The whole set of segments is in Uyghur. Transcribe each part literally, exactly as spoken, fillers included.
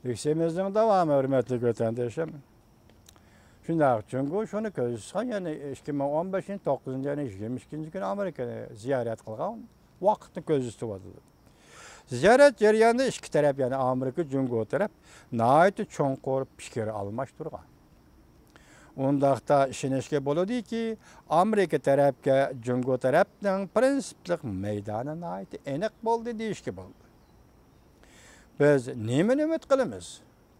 لېكسىيىمىزنىڭ داۋامى، ھۆرمەتلىك ۋەتەندىشىم. شۇنداق، جۇڭگو شۇنى كۆزدە تۇتقان، يەنى ئىككى مىڭ ئون بەشىنچى توققۇزىنچى ئاينىڭ يىگىرمە ئىككىنچى كۈنى ئامېرىكىنى زىيارەت قىلغان ۋاقىتنى كۆزدە تۇتۇۋاتىدۇ. زىيارەت جەريانىدا ئىككى تەرەپ، يەنى ئامېرىكا، جۇڭگو تەرەپ ناھايىتى چوڭقۇر پىكىر ئالماشتۇرغان. ئۇنداقتا ئىشىنىشكە بولىدۇكى، ئامېرىكا تەرەپكە جۇڭگو تەرەپنىڭ پىرىنسىپلىق مەيدانى ناھايىتى ئېنىق بولدى دېيىشكە بولىدۇ. بىز نېمىنى ئۈمىد قىلىمىز؟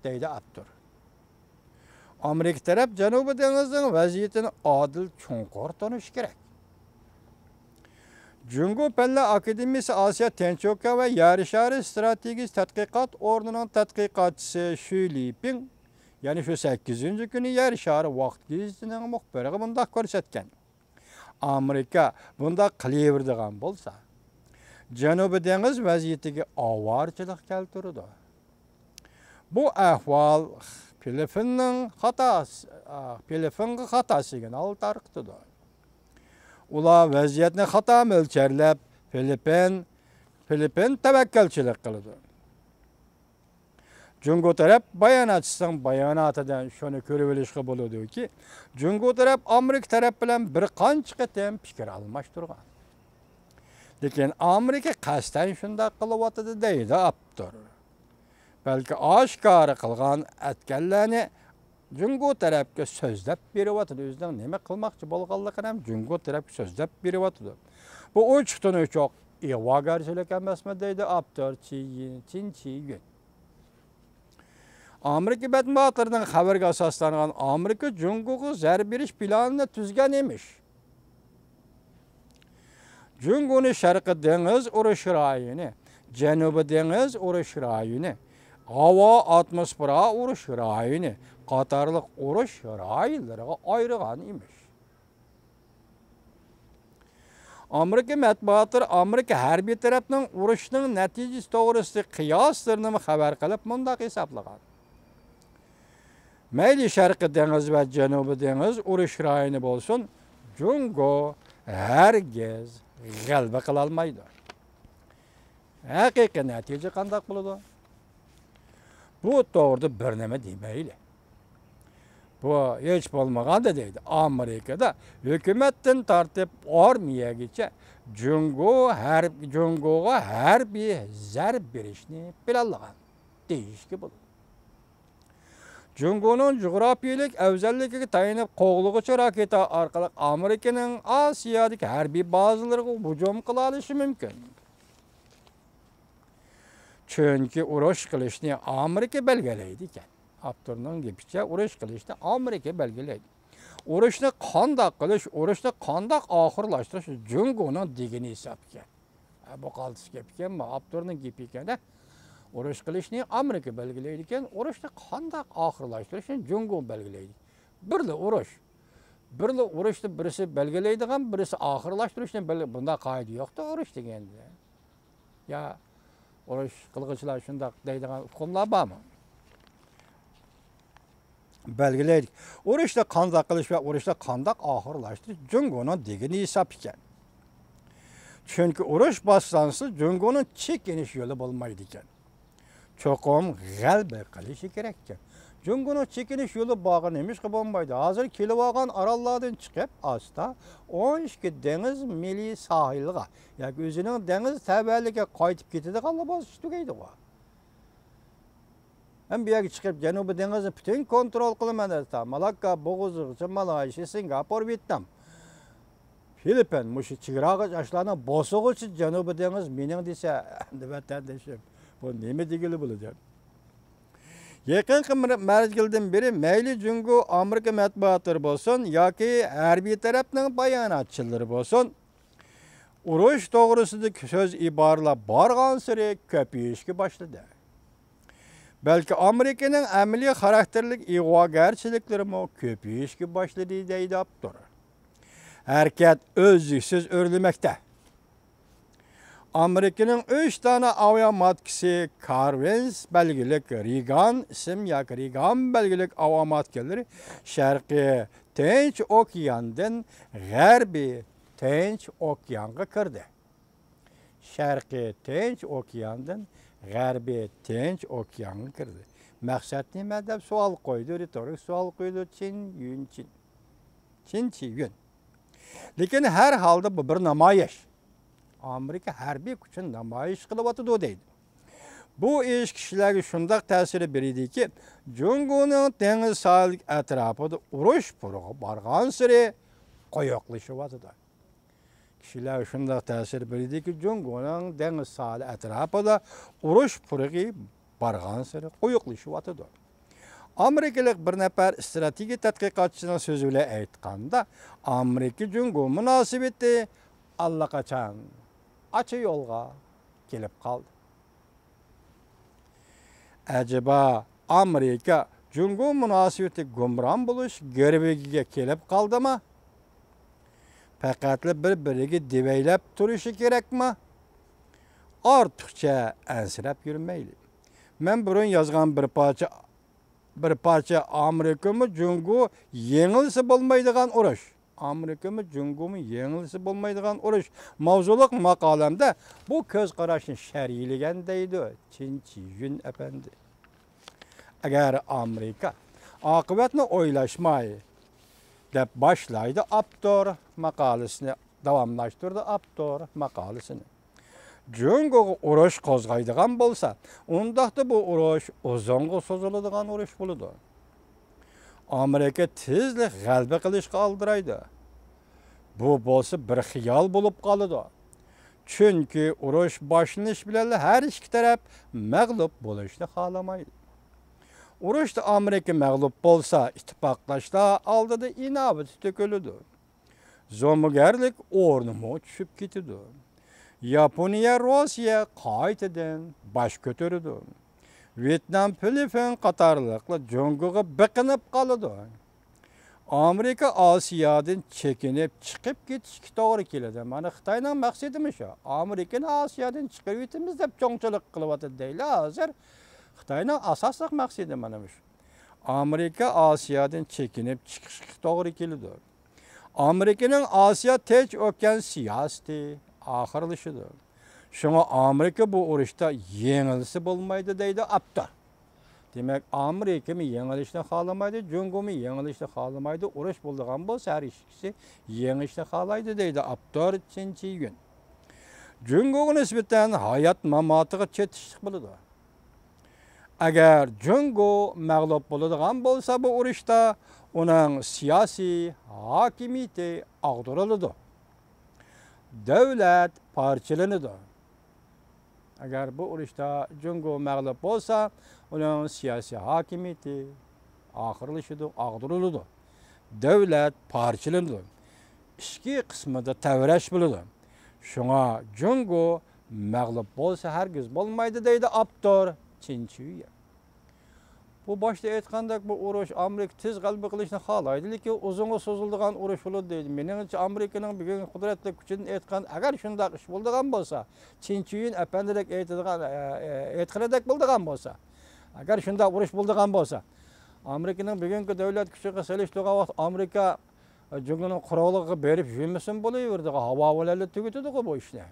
دەيدۇ ئاپتور. ئامېرىكا تەرەپ جەنۇبىي دېڭىزنىڭ ۋەزىيىتىنى ئادىل، چوڭقۇر تونۇشى كېرەك. جۇڭگو پەنلەر ئاكادېمىيىسى ئاسىيا تىنچ ئوكيان ۋە يەر شارى ئىستراتېگىيىسى تەتقىقات ئورنىنىڭ تەتقىقاتچىسى شۈي لىپىڭ، يەنى شۇ سەككىزىنچى كۈنى يەر شارى ۋاقىت گېزىتىنىڭ مۇخبىرىغا مۇنداق كۆرسەتكەن: ئامېرىكا بۇنداق قىلىۋېرىدىغان بولسا، جەنۇبىي دېڭىز ۋەزىيىتىگە ئاۋارىچىلىق كەلتۈرىدۇ. بۇ ئەھۋال فىلىپپىننىڭ خاتا، فىلىپپىنغا خاتا سىگنال تارقىتىدۇ. ئۇلار ۋەزىيەتنى خاتا مۆلچەرلەپ، فىلىپپىن، فىلىپپىن تەۋەككۈلچىلىك قىلىدۇ. جۇڭگو تەرەپ باياناتچىسىنىڭ باياناتىدىن شۇنى كۆرۈۋېلىشقا بولىدۇكى، جۇڭگو تەرەپ ئامېرىكا تەرەپ بىلەن بىر قانچە قېتىم پىكىر ئالماشتۇرغان. لېكىن ئامېرىكا قەستەن شۇنداق قىلىۋاتىدۇ، دەيدۇ ئاپتور. بەلكى ئاشكارا قىلغان ئەتكەنلەرنى جۇڭگو تەرەپكە سۆزلەپ بېرىۋاتىدۇ. ئۆزىنىڭ نېمە قىلماقچى بولغانلىقىنى ھەم جۇڭگو تەرەپكە سۆزلەپ بېرىۋاتىدۇ. بۇ ئوچۇقتىن ئوچۇق ئىغۋاگەرچىلىك ئەمەسمۇ، دەيدۇ ئاپتور چىن چىيۈن. ئامېرىكا مەتبۇئاتلىرىنىڭ خەۋىرىگە ئاساسلانغان ئامېرىكا جۇڭگوغا زەربە بېرىش پىلانىنى تۈزگەن ئىمىش. جۇڭگونى شەرقىي دېڭىز ئۇرۇش رايونى، جەنۇبىي دېڭىز ئۇرۇش رايونى، ھاۋا ئاتموسفېرا ئۇرۇش رايونى قاتارلىق ئۇرۇش رايونلىرىغا ئايرىغان ئىمىش. ئامېرىكا مەتبۇئاتلىرى ئامېرىكا ھەربىي تەرەپنىڭ ئۇرۇشنىڭ نەتىجىسى توغرىسىدىكى قىياسلىرىنىمۇ خەۋەر قىلىپ، مۇنداق ھېسابلىغان: مەيلى شەرقىي دېڭىز ۋە جەنۇبىي دېڭىز ئۇرۇش رايونى بولسۇن، جۇڭگو ھەرگىز غەلىبە قىلالمايدۇ. ھەقىقىي نەتىجە قانداق بولىدۇ؟ بۇ توغرىدا بىر نېمە دېمەيلى. بۇ ھېچ بولمىغاندا، دەيدۇ، ئامېرىكىدا ھۆكۈمەتتىن تارتىپ ئارمىيەگىچە جۇڭگو ھەر-، جۇڭگوغا ھەربىي زەربە بېرىشنى پىلانلىغان دېيىشكە بولىدۇ. جۇڭگونىڭ جۇغراپىيىلىك ئەۋزەللىكىگە تايىنىپ، قوغلىغۇچى راكېتا ئارقىلىق ئامېرىكىنىڭ ئاسىيادىكى ھەربىي بازىلىرىغا ھۇجۇم قىلالىشى مۇمكىن. چۈنكى ئۇرۇش قىلىشنى ئامېرىكا بەلگىلەيدىكەن. ئاپتورنىڭ گېپىچە، ئۇرۇش قىلىشنى ئامېرىكا بەلگىلەيدۇ. ئۇرۇشنى قانداق قىلىش، ئۇرۇشنى قانداق ئاخىرلاشتۇرۇش جۇڭگونىڭ دېگىنى ھېسابكەن. ھە، بۇ قالتىس گەپكەن، بۇ ئاپتورنىڭ گېپى ئىكەن-دە. ئۇرۇش قىلىشنى ئامېرىكا بەلگىلەيدىكەن، ئۇرۇشنى قانداق ئاخىرلاشتۇرۇشنى جۇڭگو بەلگىلەيدۇ. بىرلا ئۇرۇش، بىرلا ئۇرۇشنى بىرسى بەلگىلەيدىغان، بىرسى ئاخىرلاشتۇرۇشنى بەلگى-، بۇنداق قائىدە يوقتا ئۇرۇش دېگەندە. يا ئۇرۇش قىلغۇچىلار شۇنداق دەيدىغان ئۇقۇملار بارمۇ؟ بەلگىلەيدۇ. ئۇرۇشنى قانداق قىلىش ۋە ئۇرۇشنى قانداق ئاخىرلاشتۇرۇش جۇڭگونىڭ دېگىنى ھېساب ئىكەن. چۈنكى ئۇرۇش باشلانسا، جۇڭگونىڭ چېكىنىش يولى بولمايدىكەن. چوقۇم غەلىبە قىلىشى كېرەككەن. جۇڭگونىڭ چېكىنىش يولى بارغا نېمىشقا بولمايدۇ؟ ھازىر كېلىۋالغان ئاراللاردىن چىقىپ، ئاستا ئون ئىككى دېڭىز مىلى ساھىلغا ياكى ئۆزىنىڭ دېڭىز تەۋەلىكىگە قايتىپ كېتىدىغانلا بولسا تۈگەيدىغۇ. ھەم بۇ يەرگە چىقىپ، جەنۇبىي دېڭىزنى پۈتۈن كونترول قىلىمەن دېسە، مالاككا بوغۇزىغىچە، مالايشىيا، سىنگاپور، ۋيېتنام، فىلىپپىن، مۇشۇ چېگراغا ئاشۇلارنىڭ بوسۇغىچە جەنۇبىي دېڭىز مېنىڭ دېسە، ئەمدى ۋەتەندىشىم، بۇ نېمە دېگىلى بولىدۇ؟ يېقىنقى مەزگىلدىن بېرى مەيلى جۇڭگو، ئامېرىكا مەتبۇئاتلىرى بولسۇن ياكى ھەربىي تەرەپنىڭ باياناتچىلىرى بولسۇن، ئۇرۇش توغرىسىدىكى سۆز ئىبارىلەر بارغانسېرى كۆپىيىشكە باشلىدى. بەلكى ئامېرىكىنىڭ ئەمەلىي خاراكتېرلىك ئىغۋاگەرچىلىكلىرىمۇ كۆپىيىشكە باشلىدى، دەيدۇ ئاپتور. ھەرىكەت ئۈزلۈكسىز ئۆرلىمەكتە. ئامېرىكىنىڭ ئۈچ دانە ئاۋىئاماتكىسى، كارۋىنس بەلگىلىك رېگان ئىسىم ياكى رېگان بەلگىلىك ئاۋىئاماتكىلىرى شەرقىي تىنچ ئوكياندىن غەربىي تىنچ ئوكيانغا كىردى. شەرقىي تىنچ ئوكياندىن غەربىي تىنچ ئوكيانغا كىردى. مەقسەت نېمە دەپ سوئال قويدى، رېتورىك سوئال قويدى چىن يۈنچىن. چىن چىيۈن. لېكىن ھەر ھالدا بۇ بىر نامايىش. ئامېرىكا ھەربىي كۈچىنى نامايىش قىلىۋاتىدۇ دەيدۇ. بۇ ئىش كىشىلەرگە شۇنداق تەسىر بېرىدىكى، جۇڭگونىڭ دېڭىز ساھىلى ئەتراپىدا ئۇرۇش پۇرىقى بارغانسېرى قويۇقلىشىۋاتىدۇ. كىشىلەرگە شۇنداق تەسىر بېرىدىكى، جۇڭگونىڭ دېڭىز ساھىلى ئەتراپىدا ئۇرۇش پۇرىقى بارغانسېرى قويۇقلىشىۋاتىدۇ. ئامېرىكىلىق بىر نەپەر ئىستراتېگىيە تەتقىقاتچىسىنىڭ سۆزى بىلەن ئېيتقاندا، ئامېرىكا جۇڭگو مۇناسىۋىتى ئاللىقاچان ئاچا يولغا كېلىپ قالدى. ئەجەبا، ئامېرىكا جۇڭگو مۇناسىۋىتى گۇمران بولۇش گىرۋىكىگە كېلىپ قالدىما؟ پەقەتلا بىر-بىرىگە دېۋەيلەپ تۇرۇشى كېرەكما؟ ئارتۇقچە ئەنسىرەپ يۈرمەيلى. مەن بۇرۇن يازغان بىر پارچە، بىر پارچە «ئامېرىكىمۇ جۇڭگو يېڭىلسە بولمايدىغان ئۇرۇش، ئامېرىكىمۇ جۇڭگومۇ يېڭىلسە بولمايدىغان ئۇرۇش» ماۋزۇلۇق ماقالەمدە بۇ كۆز قاراشنى شەرھلىگەن دەيدۇ چىن چىيۈن ئەپەندى. ئەگەر ئامېرىكا ئاقىۋەتنى ئويلاشماي، دەپ باشلايدۇ ئاپتور ماقالىسىنى، داۋاملاشتۇرىدۇ ئاپتور ماقالىسىنى. جۇڭگوغا ئۇرۇش قوزغايدىغان بولسا، ئۇنداقتا بۇ ئۇرۇش ئۇزۇنغا سوزۇلىدىغان ئۇرۇش بولىدۇ. ئامېرىكا تېزلا غەلىبە قىلىشقا ئالدىرايدۇ. بۇ بولسا بىر خىيال بولۇپ قالىدۇ. چۈنكى ئۇرۇش باشلىنىش بىلەنلا ھەر ئىككى تەرەپ مەغلۇپ بولۇشنى خالىمايدۇ. ئۇرۇشتا ئامېرىكا مەغلۇپ بولسا، ئىتتىپاقداشلار ئالدىدا ئىناۋىتى تۆكۈلىدۇ. زومىگەرلىك ئورنىمۇ چۈشۈپ كېتىدۇ. ياپونىيە، روسىيە قايتىدىن باش كۆتۈرىدۇ. ۋيېتنام، فىلىپپىن قاتارلىقلار جۇڭگوغا بېقىنىپ قالىدۇ. ئامېرىكا ئاسىيادىن چېكىنىپ چىقىپ كېتىشكە توغرا كېلىدۇ. مانا خىتاينىڭ مەقسىتىمۇ شۇ. ئامېرىكىنى ئاسىيادىن چىقىرىۋېتىمىز دەپ چوڭچىلىق قىلىۋاتىدۇ دەيلى ھازىر. خىتاينىڭ ئاساسلىق مەقسىتى مانا مۇشۇ. ئامېرىكا ئاسىيادىن چېكىنىپ چىقىشقا توغرا كېلىدۇ. ئامېرىكىنىڭ ئاسىيا تىنچ ئوكيان سىياسىتى ئاخىرلىشىدۇ. شۇڭا ئامېرىكا بۇ ئۇرۇشتا يېڭىلسە بولمايدۇ دەيدۇ ئاپتور. دېمەك، ئامېرىكىمۇ يېڭىلىشنى خالىمايدۇ، جۇڭگومۇ يېڭىلىشنى خالىمايدۇ. ئۇرۇش بولىدىغان بولسا، ھەر ئىككىسى يېڭىشنى خالايدۇ دەيدۇ ئاپتور چىن چىيۈن. جۇڭگوغا نىسبەتەن ھايات ماماتىغا چېتىشلىق بولىدۇ. ئەگەر جۇڭگو مەغلۇپ بولىدىغان بولسا بۇ ئۇرۇشتا، ئۇنىڭ سىياسىي ھاكىمىيىتى ئاغدۇرۇلىدۇ. دۆلەت پارچىلىنىدۇ. ئەگەر بۇ ئۇرۇشتا جۇڭگو مەغلۇپ بولسا، ئۇنىڭ سىياسىي ھاكىمىيىتى ئاخىرلىشىدۇ، ئاغدۇرۇلىدۇ. دۆلەت پارچىلىنىدۇ. ئىچكى قىسمىدا تەۋرەش بولىدۇ. شۇڭا جۇڭگو مەغلۇپ بولسا ھەرگىز بولمايدۇ دەيدۇ ئاپتور چىن چۈيۈن. بۇ باشتا ئېيتقاندەك، بۇ ئۇرۇش ئامېرىكا تېز غەلىبە قىلىشنى خالايدۇ، لېكىن ئۇزۇنغا سوزۇلىدىغان ئۇرۇش بولىدۇ دەيدۇ. مېنىڭچە، ئامېرىكىنىڭ بۈگۈنكى قۇدرەتلىك كۈچىدىن ئېيتقان، ئەگەر شۇنداق ئىش بولىدىغان بولسا، چىن چۈيۈن ئەپەندىدەك ئېيتىدىغان، ئە، ئە، ئېيتقىنىدەك بولىدىغان بولسا، ئەگەر شۇنداق ئۇرۇش بولىدىغان بولسا، ئامېرىكىنىڭ بۈگۈنكى دەۋلەت كۈچىگە سېلىشتۇرغان ۋاقىت ئامېرىكا جۇڭگونىڭ قورالىغا بېرىپ يۈرمىسىمۇ بولۇۋېرىدىغۇ، ھاۋا بىلەنلا تۈگىتىدىغۇ بۇ ئىشنى.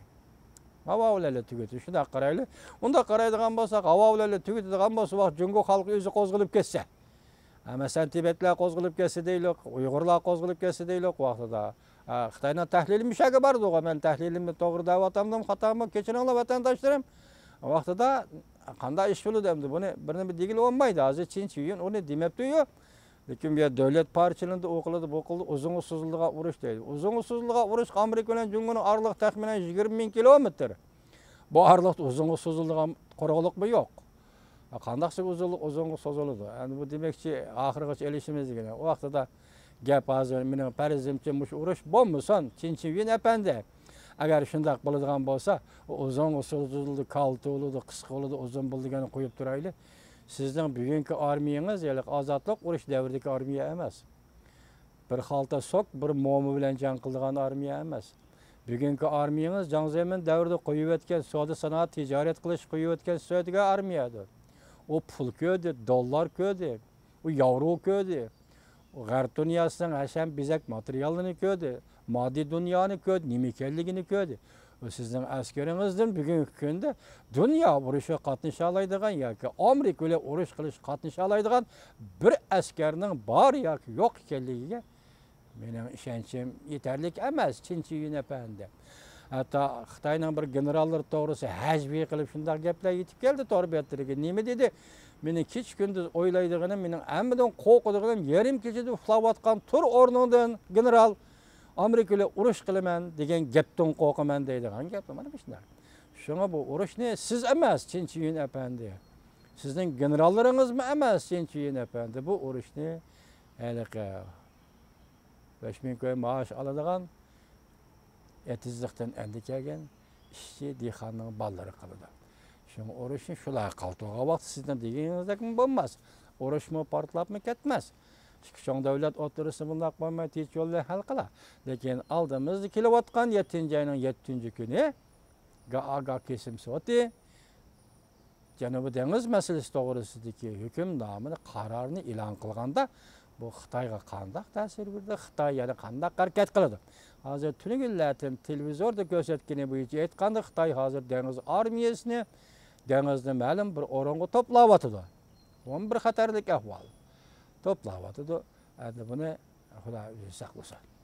ھاۋا بىلەنلا تۈگىتىدۇ. شۇنداق قارايلى. ئۇنداق قارايدىغان بولساق، ھاۋا بىلەنلا تۈگىتىدىغان بولسا، ۋاقىت جۇڭگو خەلقى ئۆزى قوزغىلىپ كەتسە. ھە، مەسىلەن، تىبەتلەر قوزغىلىپ كەتسە دەيلۇق، ئۇيغۇرلار قوزغىلىپ كەتسە دەيلۇق ۋاقتىدا. ھە، خىتاينىڭ تەھلىلى مۇشۇ يەرگە باردىغۇ، مەن تەھلىلىمنى توغرا دەۋاتامدىم، خاتامۇ، كېچىرىڭلار ۋەتەنداشلىرىم. ۋاقتىدا قانداق ئىش بولىدۇ ئەمدى؟ بۇنى بىرنېمە دېگىلى بولمايدۇ. ھازىر چىن چۈيۈن ئۇنى دېمەپتۇ-يۇ. لېكىن بۇ يەردە دۆلەت پارچىلىنىدۇ، ئۇ قىلىدۇ، بۇ قىلىدۇ، ئۇزۇنغا سوزۇلىدىغان ئۇرۇش دەيدۇ. ئۇزۇنغا سوزۇلىدىغان ئۇرۇشقا ئامېرىكا بىلەن جۇڭگونىڭ ئارىلىقى تەخمىنەن يىگىرمە مىڭ كىلومېتىر. بۇ ئارىلىقتا ئۇزۇنغا سوزۇلىدىغان قۇرۇقلۇقمۇ يوق. قانداقسى ئۇزۇنلۇق، ئۇزۇنغا سوزۇلىدۇ؟ ئەمدى بۇ دېمەكچى، ئاخىرغىچە ئېلىشىمىز دېگىنى. ئۇ ۋاقتىدا گەپ ھازىر مېنىڭ پەرىزىمچە مۇشۇ ئۇرۇش بولمىسۇن، چىن چۈيۈن ئەپەندى. ئەگەر شۇنداق بولىدىغان بولسا، ئۇ ئۇزۇنغا سوزۇلىدۇ، كالتە بولىدۇ، قىسقا بولىدۇ، ئۇزۇن بولىدۇ دېگەننى قويۇپ تۇرايلى. سىزنىڭ بۈگۈنكى ئارمىيىڭىز ھېلىقى ئازادلىق ئۇرۇش دەۋرىدىكى ئارمىيە ئەمەس. بىر خالتا سوك، بىر موما بىلەن جەڭ قىلىدىغان ئارمىيە ئەمەس. بۈگۈنكى ئارمىيىڭىز جاڭ زېمىن دەۋرىدە قويۇۋەتكەن سودا سانائەت، تىجارەت قىلىش قويۇۋەتكەن سۆيىدىغان ئارمىيەدۇر. ئۇ پۇل كۆردى، دوللار كۆردى، ئۇ ياۋرو كۆردى. ئۇ غەرب دۇنياسىنىڭ ھەشەم بېزەك ماتېرىيالىنى كۆردى، ماددىي دۇنيانى كۆردى، نېمە ئىكەنلىكىنى كۆردى. بۇ سىزنىڭ ئەسكىرىڭىزدىن بۈگۈنكى كۈندە دۇنيا ئۇرۇشىغا قاتنىشالايدىغان ياكى ئامېرىكا بىلەن ئۇرۇش قىلىشقا قاتنىشالايدىغان بىر ئەسكەرنىڭ بار ياكى يوق ئىكەنلىكىگە مېنىڭ ئىشەنچىم يېتەرلىك ئەمەس، چىن چىيۈن ئەپەندى. ھەتتا خىتاينىڭ بىر گېنېراللىرى توغرىسىدا ھەجۋىي قىلىپ شۇنداق گەپلەر يېتىپ كەلدى تور بەتلىرىگە. نېمە دېدى؟ مېنىڭ كېچە-كۈندۈز ئويلايدىغىنىم، مېنىڭ ھەممىدىن قورقىدىغىنىم، يېرىم كېچىدە ئۇخلاۋاتقان تۇر ئورنۇڭدىن، گېنېرال، ئامېرىكا بىلەن ئۇرۇش قىلىمەن دېگەن گەپتىن قورقىمەن دەيدىغان گەپ مانا مۇشۇنداق. شۇڭا بۇ ئۇرۇشنى سىز ئەمەس، چىن چىيۈن ئەپەندى، سىزنىڭ گېنېراللىرىڭىزمۇ ئەمەس، چىن چىيۈن ئەپەندى، بۇ ئۇرۇشنى ھېلىقى بەش مىڭ كوي مائاش ئالىدىغان، ئېتىزلىقتىن ئەندە كەلگەن ئىشچى، دېھقاننىڭ بالىلىرى قىلىدۇ. شۇڭا ئۇرۇشنى شۇلار قىلىدۇ. ۋاقىت سىزنىڭ دېگىنىڭىزدەكمۇ بولماس. ئۇرۇشمۇ پارتلاپمۇ كەتمەس. ئىككى چوڭ دۆلەت ئوتتۇرىسىدا بۇنداق بولماي، تىنچ يول بىلەن ھەل قىلار. لېكىن ئالدىمىزدا كېلىۋاتقان يەتتىنچى ئاينىڭ يەتتىنچى كۈنى گائاگا كېسىم سوتى جەنۇبىي دېڭىز مەسىلىسى توغرىسىدىكى ھۆكۈمنامىنى، قارارنى ئېلان قىلغاندا، بۇ خىتايغا قانداق تەسىر بېرىدۇ؟ خىتاي يەنە قانداق ھەرىكەت قىلىدۇ؟ ھازىر تۈنۈگۈنلەردىن تېلېۋىزوردا كۆرسەتكىنى بويىچە ئېيتقاندا، خىتاي ھازىر دېڭىز ئارمىيەسىنى دېڭىزنى مەلۇم بىر ئورۇنغا توپلاۋاتىدۇ. بۇمۇ بىر خەتەرلىك ئەھۋال. توپلاۋاتىدۇ. ئەمدى بۇنى خۇدا ئۆزى ساقلىسۇن.